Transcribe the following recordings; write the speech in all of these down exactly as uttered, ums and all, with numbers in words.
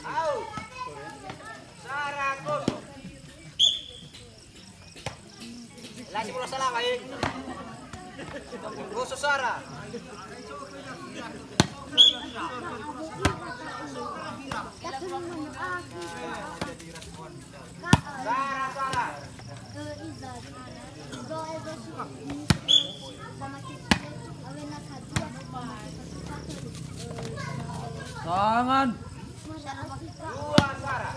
Au. Sara kosong. Lagi bola salah, baik. Kosong Sara. Sara, Sara. Tangan. Dua, Sara.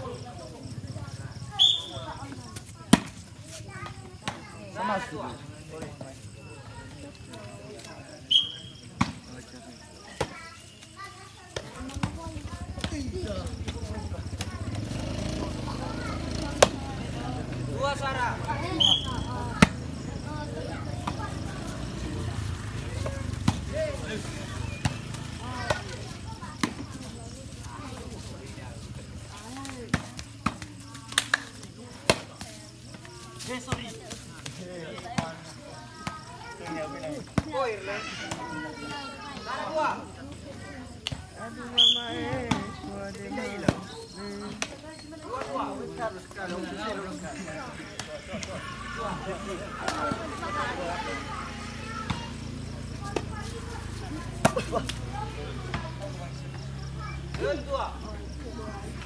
Sama sudah. Dua, Sara.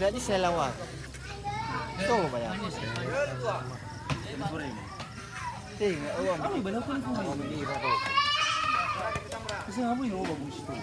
Jadi saya lawan. Coba ya. Tengok, oh, ini berapa? Bisa ngapain, oh, bagus tuh.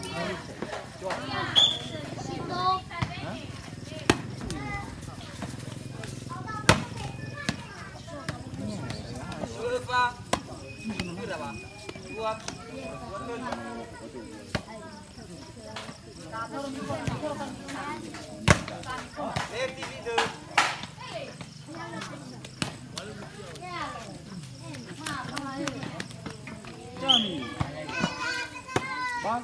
Hah?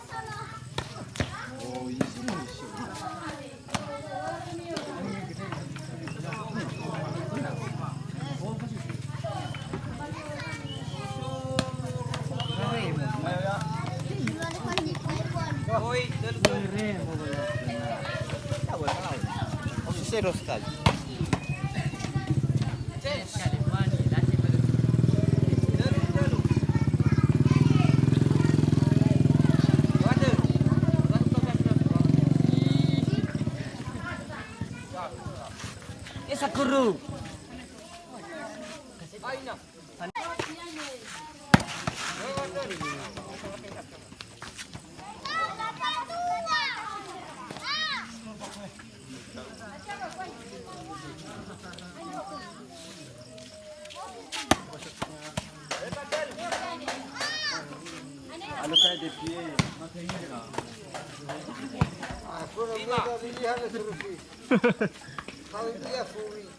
Esa kuru. Anu kae de pie. Aku na beda pilihan suruh pi. Kalau dia furi.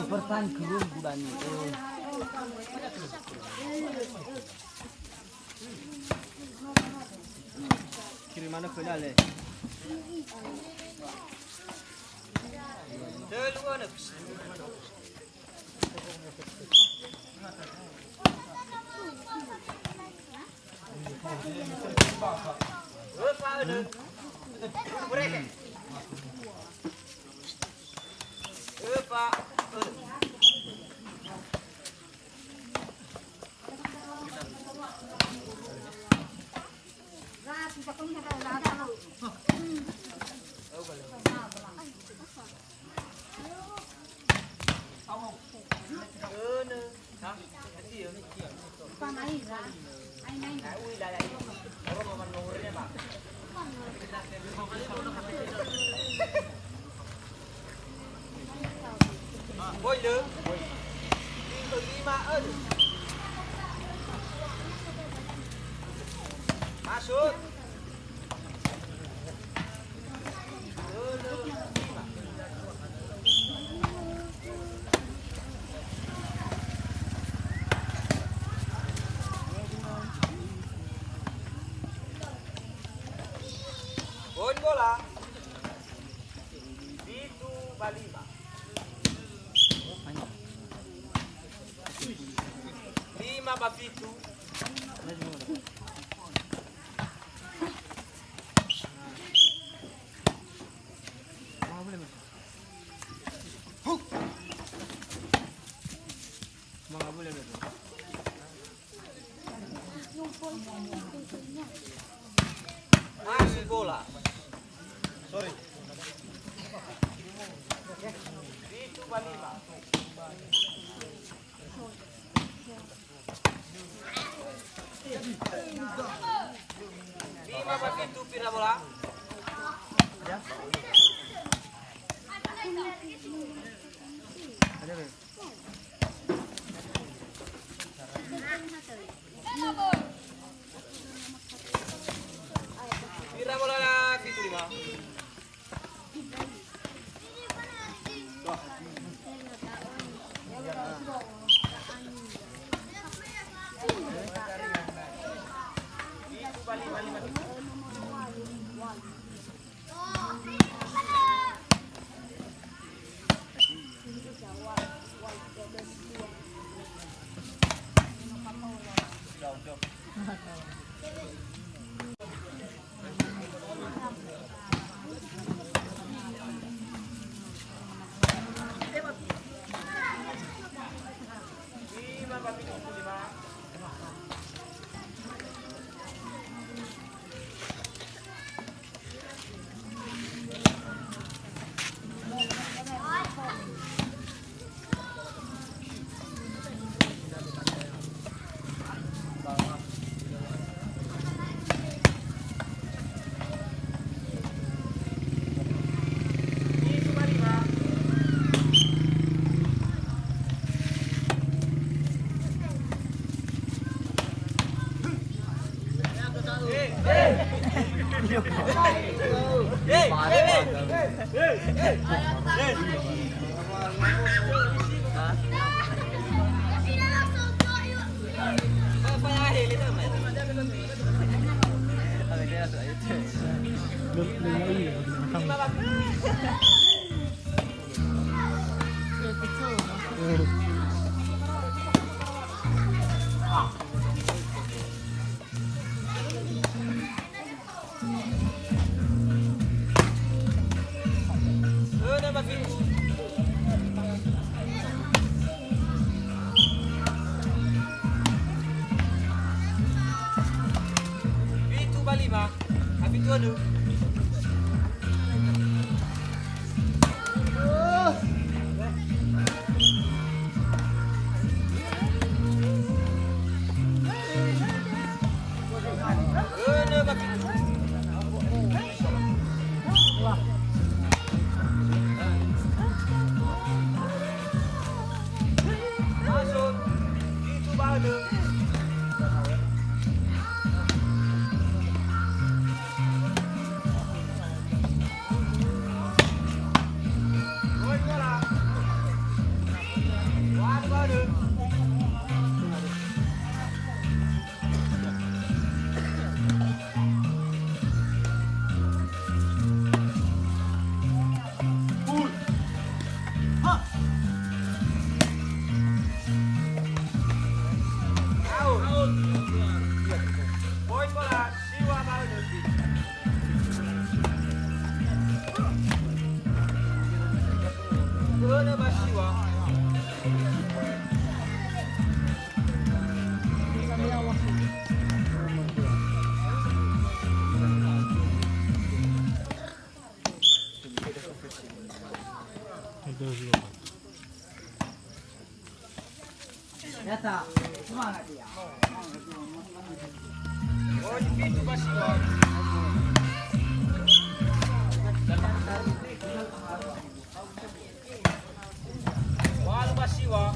Bertahan ke rumah gudang itu. Kirimanö khöda le. Tölu anö. Öfa anö. Ureke. Öfa anö. Boi lö. Lima, aduh. Shoot. Poin bola. Pitu ba lima. Lima ba pitu. Masuk bola. Sorry. Pitu ba lima. Lima ba pitu, pira bola. Ya. Ada, Beb. Pira bola, pitu lima. Pitu ba lima. Hafitu anu. Yata, semangat dia. Walu ba siwa.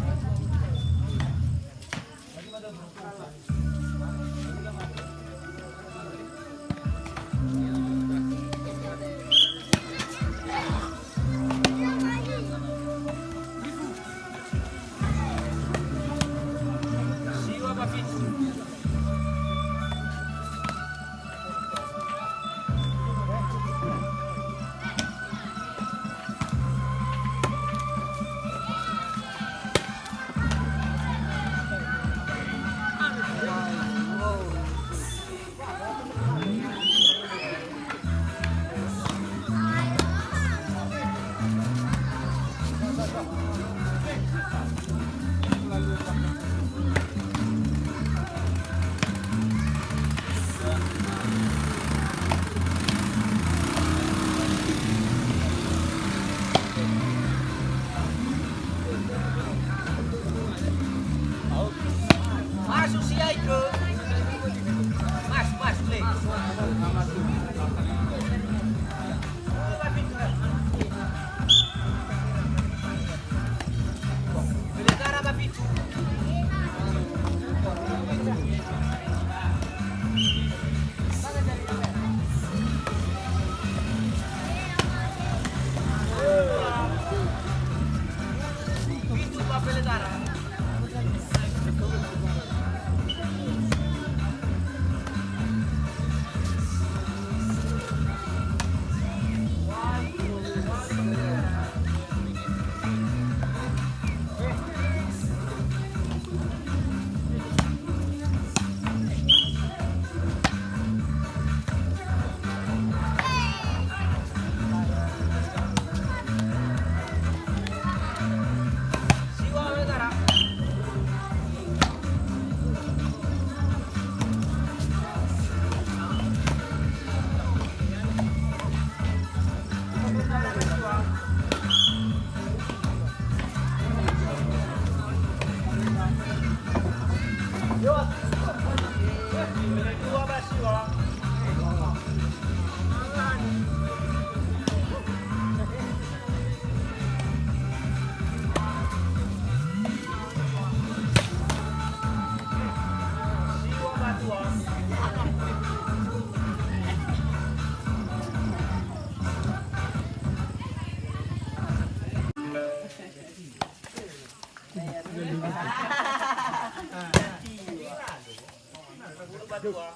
Ba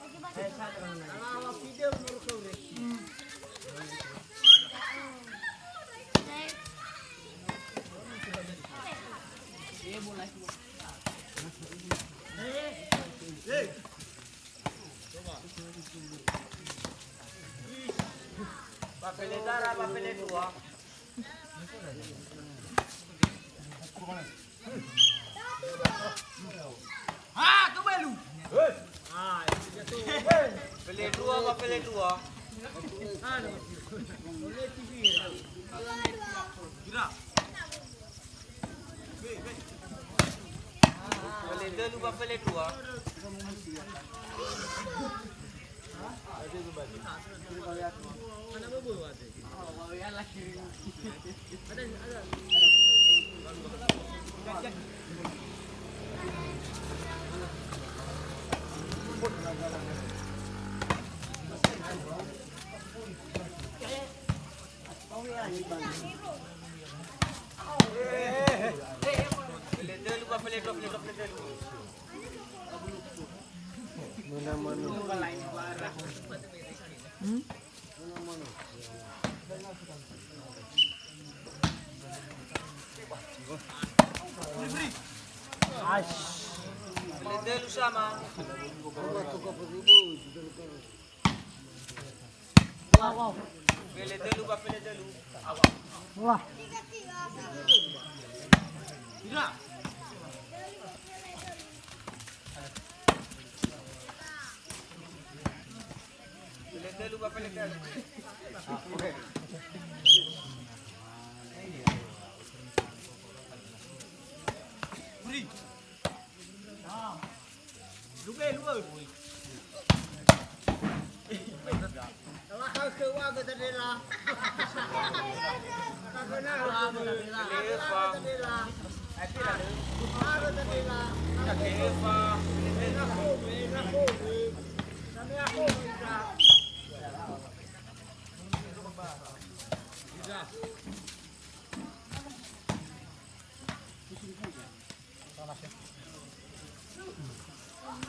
fele dara, ba fele dua. Ha, tobelu. Fele dua, ba fele dua. Ira. Fele telu, ba fele dua. Fele telu, ba fele dua, fele dua, fele telu. Mena manu. Hmm? Fele telu sama. Fele telu, ba fele telu. Wah. Ira. Fele telu, ba fele telu. Uri. Lube, lube. Lakhagö ua gödödela. Lakhagö na ua gödödela. Ua gödödela.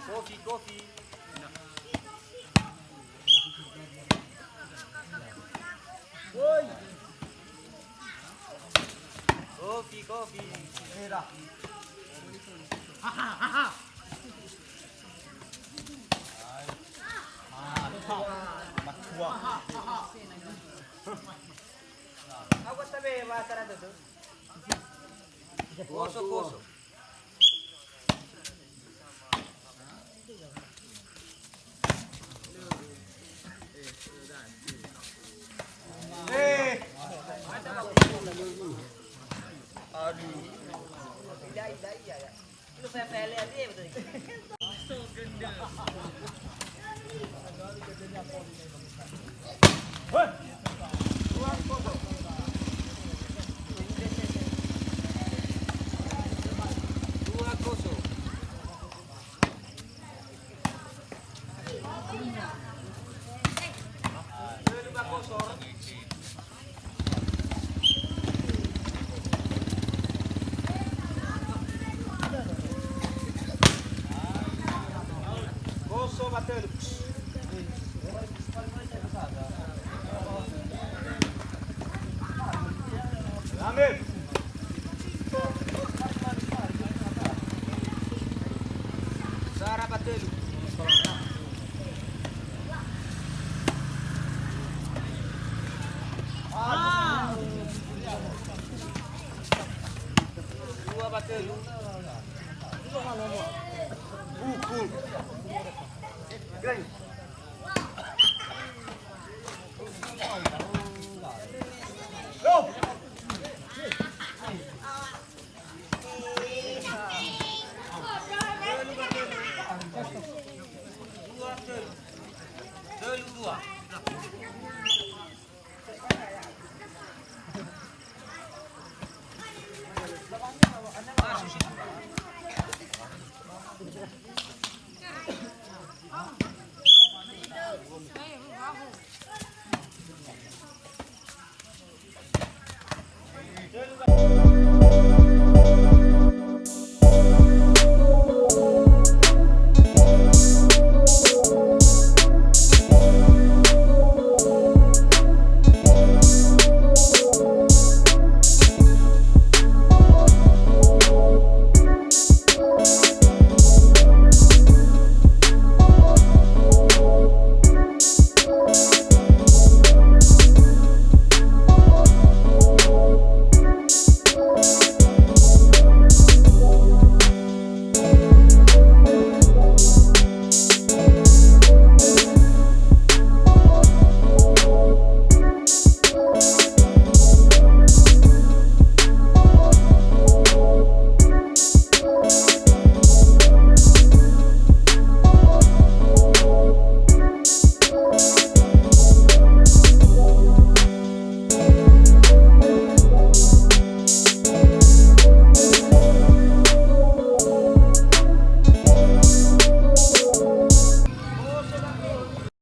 Kofi, kofi. Woi. Kofi, kofi. Era. Ha, ha, ha, ha. Ah, ha. Makua. Aku tabe bahasa Arab itu. Koso, koso. Eh. Aduh. Koso ba tölu. Amin. Sara ba tölu. Ah. Dua ba tölu. Buku. Geng. Go. Dua, tölu. Tölu, dua.